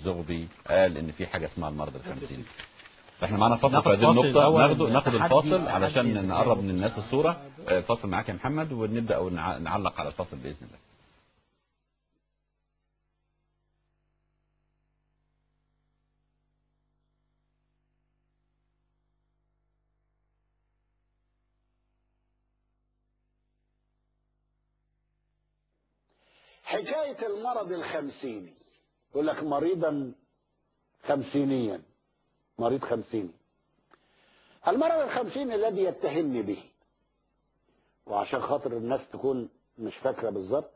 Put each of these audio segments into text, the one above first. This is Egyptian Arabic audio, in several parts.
الزغبي قال ان في حاجة اسمها المرض الخمسيني. احنا معانا فاصل في هذه النقطة، ناخد الفاصل علشان نقرب من الناس الصورة. فاصل معاك يا محمد، ونبدا ونعلق على الفاصل باذن الله. حكاية المرض الخمسيني، يقول لك مريضا خمسينيا، مريض خمسيني. المرض الخمسيني الذي يتهمني به، وعشان خاطر الناس تكون مش فاكرة بالظبط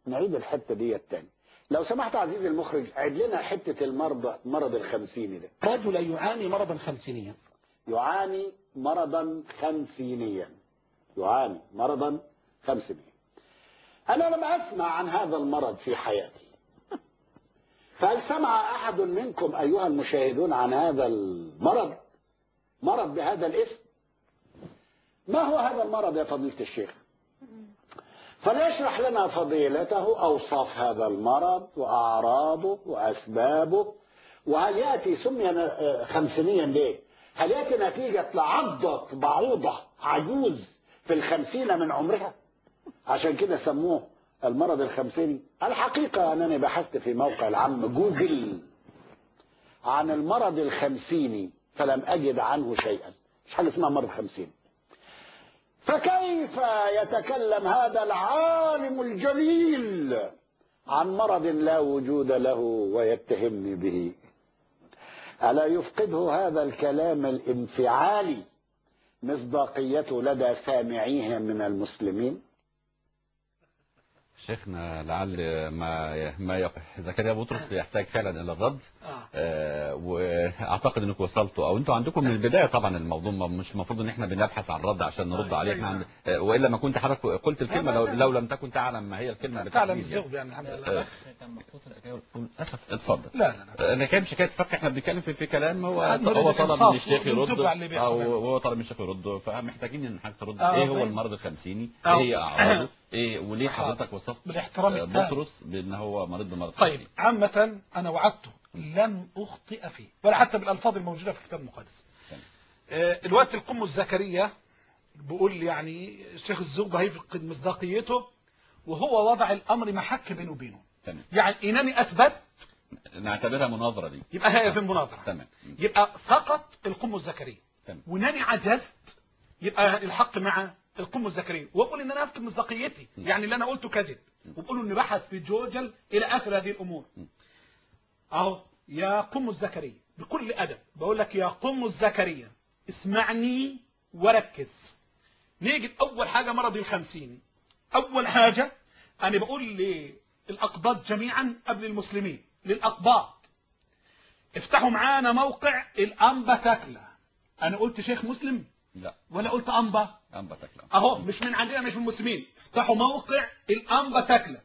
نعيد الحتة دي التاني. لو سمحت عزيزي المخرج عيد لنا حتة المرض الخمسيني ده. رجل يعاني مرضا خمسينيا، يعاني مرضا خمسينيا، يعاني مرضا خمسينيا. أنا لم أسمع عن هذا المرض في حياتي، فهل سمع أحد منكم أيها المشاهدون عن هذا المرض؟ مرض بهذا الاسم؟ ما هو هذا المرض يا فضيلة الشيخ؟ فليشرح لنا فضيلته أوصاف هذا المرض وأعراضه وأسبابه، وهل يأتي سمي خمسينيا ليه؟ هل يأتي نتيجة لعضة بعوضة عجوز في الخمسين من عمرها؟ عشان كده سموه المرض الخمسيني. الحقيقة أنني بحثت في موقع العم جوجل عن المرض الخمسيني فلم أجد عنه شيئا. مش حاجة اسمها مرض خمسيني. فكيف يتكلم هذا العالم الجليل عن مرض لا وجود له ويتهمني به؟ ألا يفقده هذا الكلام الانفعالي مصداقيته لدى سامعيه من المسلمين؟ شيخنا لعل ما زكريا بطرس يحتاج فعلا الى الرد. واعتقد انكم وصلتوا او انتوا عندكم من البداية طبعا الموضوع مش المفروض ان احنا بنبحث عن رد عشان نرد عليه. احنا والا ما كنت حضرتك قلت الكلمة لو لم تكن تعلم ما هي الكلمة. تعلم الزغب يعني الحمد لله. كان مخصوص للاسف. اتفضل. لا لا لا، كان مش حكاية فك، احنا بنتكلم في كلام هو طلب من الشيخ يرد، او هو طلب من الشيخ يرد، فمحتاجين ان حضرتك ترد. ايه هو المرض الخمسيني؟ ايه هي اعراضه؟ ايه وليه حضرتك وصفت بالاحترام بطرس بان هو مريض بمرض؟ طيب عامة انا وعدته لن اخطئ فيه ولا حتى بالالفاظ الموجودة في الكتاب المقدس. الوقت القمص زكريا بيقول يعني الشيخ الزغبي هيفقد مصداقيته، وهو وضع الامر محك بينه وبينه. يعني انني اثبت نعتبرها مناظرة دي، يبقى هي في مناظرة. تمام. يبقى سقط القمص زكريا، وانني عجزت يبقى الحق مع القمص زكريا، وبقول ان انا افقد مصداقيتي، يعني اللي انا قلته كذب، وبقولوا ان بحث في جوجل الى اخر هذه الامور. اهو يا قمص زكريا بكل ادب بقول لك يا قمص زكريا اسمعني وركز. نيجي اول حاجة مرض الخمسين. اول حاجة انا بقول للاقباط جميعا قبل المسلمين، للاقباط افتحوا معانا موقع الانبا تاكلا. انا قلت شيخ مسلم؟ لا. ولا قلت انبا؟ انبا تاكلا اهو، مش من عندنا، مش من المسلمين. افتحوا موقع الانبا تاكلا.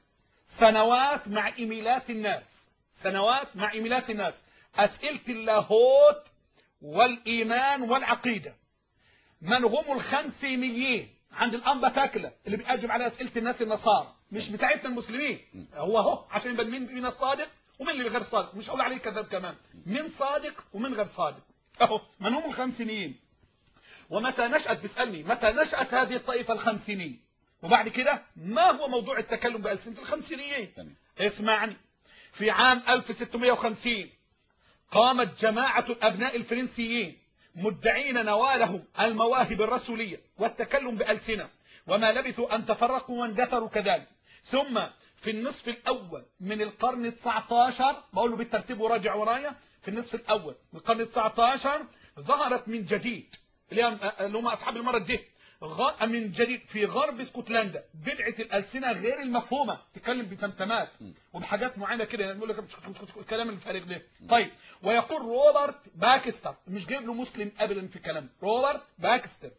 سنوات مع ايميلات الناس، سنوات مع ايميلات الناس، اسئلة اللاهوت والايمان والعقيدة. من هم الخمسينيين عند الانبا تاكلا اللي بيجيب على اسئلة الناس النصارى، مش بتاعتنا المسلمين. هو اهو عشان يبان مين مين الصادق ومين اللي غير صادق، مش هقول عليه كذاب كمان، مين صادق ومين غير صادق. اهو من هم الخمسينيين. ومتى نشأت، بيسألني متى نشأت هذه الطائفة الخمسينية، وبعد كده ما هو موضوع التكلم بألسنة الخمسينيين. اسمعني، في عام 1650 قامت جماعة الأبناء الفرنسيين مدعين نوالهم المواهب الرسولية والتكلم بألسنة، وما لبثوا أن تفرقوا واندثروا كذلك. ثم في النصف الأول من القرن 19، بقوله بالترتيب وراجع ورايا، في النصف الأول من القرن 19 ظهرت من جديد اللي هم أصحاب المرض دي، من جديد في غرب اسكتلندا بدعة الألسنة غير المفهومة، تتكلم بتمتمات وبحاجات معينة كده، يعني بيقول لك الكلام الفارغ ده. طيب، ويقول روبرت باكستر، مش جايب له مسلم أبدا في كلامه، روبرت باكستر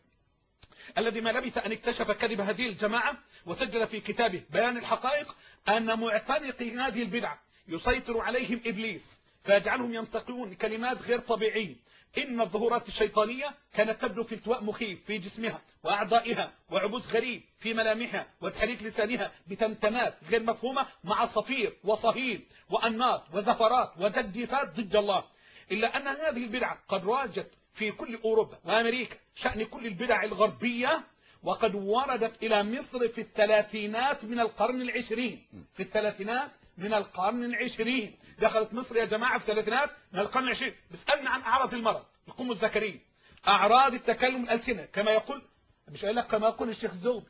الذي ما لبث أن اكتشف كذب هذه الجماعة وسجل في كتابه بيان الحقائق أن معتنقي هذه البدعة يسيطر عليهم إبليس فيجعلهم ينطقون كلمات غير طبيعية. إن الظهورات الشيطانية كانت تبدو في التواء مخيف في جسمها وأعضائها وعبوس غريب في ملامحها وتحريك لسانها بتمتمات غير مفهومة مع صفير وصهيل وأناط وزفرات وتجديفات ضد الله. إلا أن هذه البدعة قد راجت في كل أوروبا وأمريكا شأن كل البدع الغربية، وقد وردت إلى مصر في الثلاثينات من القرن العشرين. في الثلاثينات من القرن العشرين دخلت مصر يا جماعة، في الثلاثينات من القرن العشرين. بسألنا عن أعراض المرض القم الذكري، أعراض التكلم الألسنة كما يقول، مش قايل لك كما يقول الشيخ الزغبي،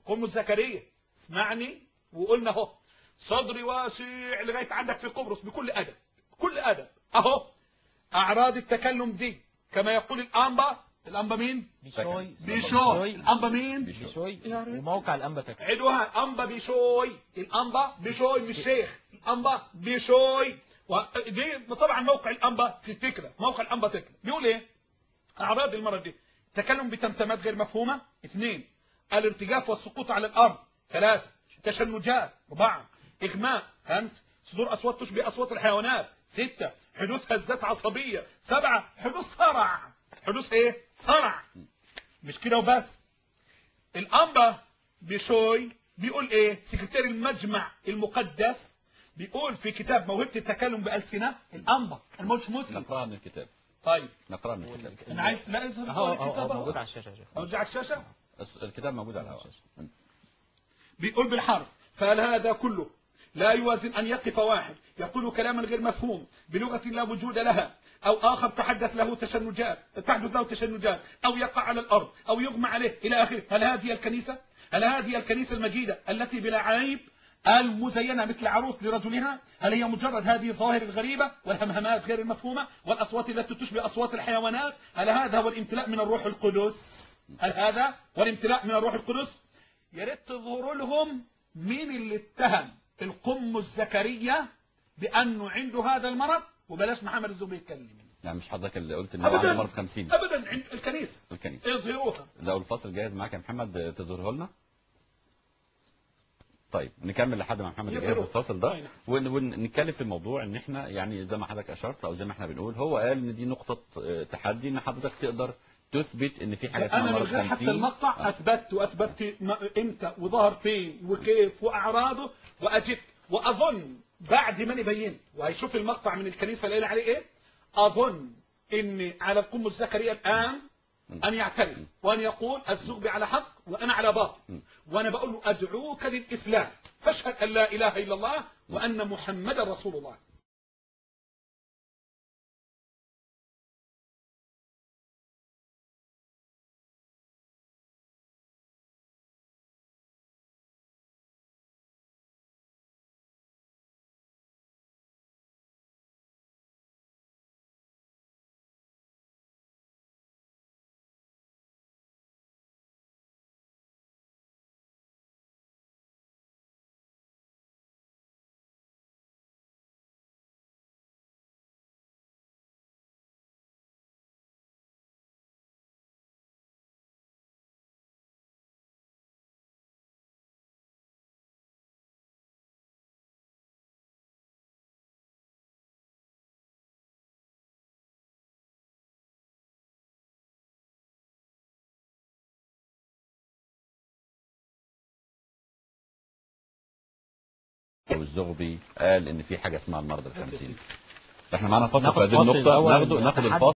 قم الزكريا اسمعني، وقلنا اهو صدري واسع لغاية عندك في قبرص بكل ادب، بكل ادب اهو. اعراض التكلم دي كما يقول الانبا، الانبا مين؟ بيشوي. بيشوي. الانبا مين؟ بيشوي. وموقع الانبا تكلم. عدوها انبا بيشوي، الانبا بيشوي مش شيخ، الانبا بيشوي. ودي طبعا موقع الانبا في الفكرة، موقع الانبا تكلم بيقول ايه؟ اعراض المرض دي: تكلم بتمتمات غير مفهومة، 2 الارتجاف والسقوط على الأرض، 3 تشنجات، 4 إغماء، 5 صدور أصوات تشبه أصوات الحيوانات، 6 حدوث هزات عصبية، 7 حدوث صرع. حدوث إيه؟ صرع. مش كده وبس، الأنبا بشوي بيقول إيه؟ سكرتير المجمع المقدس بيقول في كتاب موهبة التكلم بألسنة، الأنبا المش مسلم. نقرأ من الكتاب. طيب نقرأ من الكتاب. أنا عايز لا يظهر الكتاب موجود على الشاشة. موجود على الشاشة؟ الكتاب موجود على الشاشة. بيقول بالحرف: فهل هذا كله لا يوازن أن يقف واحد يقول كلاما غير مفهوم بلغة لا وجود لها، أو آخر تحدث له تشنجات، تحدث له تشنجات، أو يقع على الأرض، أو يغمى عليه إلى آخره؟ هل هذه الكنيسة؟ هل هذه الكنيسة المجيدة التي بلا عيب المزينة مثل عروس لرجلها، هل هي مجرد هذه الظواهر الغريبة والهمهمات غير المفهومة والأصوات التي تشبه أصوات الحيوانات؟ هل هذا هو الامتلاء من الروح القدس؟ هل هذا هو الامتلاء من الروح القدس؟ يا ريت تظهروا لهم مين اللي اتهم القم الزكريا بأنه عنده هذا المرض، وبلاش محمد الزغبي يتكلم. يعني مش حضرتك اللي قلت انه عنده مرض 50؟ ابدا، عند الكنيسة. الكنيسة اظهروها. لو الفاصل جاهز معاك يا محمد تظهره لنا. طيب نكمل لحد ما محمد يجهز الفاصل ده ونتكلم في الموضوع. ان احنا يعني زي ما حضرتك اشرت او زي ما احنا بنقول، هو قال ان دي نقطة تحدي، ان حضرتك تقدر تثبت ان في حاجة اسمها مرض 50. انا من غير حتى المقطع اثبت، واثبت امتى وظهر فين وكيف واعراضه، واجبت. واظن بعد ما بينت وهيشوف المقطع من الكنيسة اللي قال عليه ايه، اظن ان على القم الزكريا الان أن يعترف وأن يقول الزغبي على حق وأنا على باطل، وأنا بقول له أدعوك للإسلام، فاشهد أن لا إله إلا الله وأن محمدا رسول الله. والزغبي قال ان في حاجة اسمها المرض ال50. احنا معانا فاصل في هذه النقطة، ناخد الفاصل.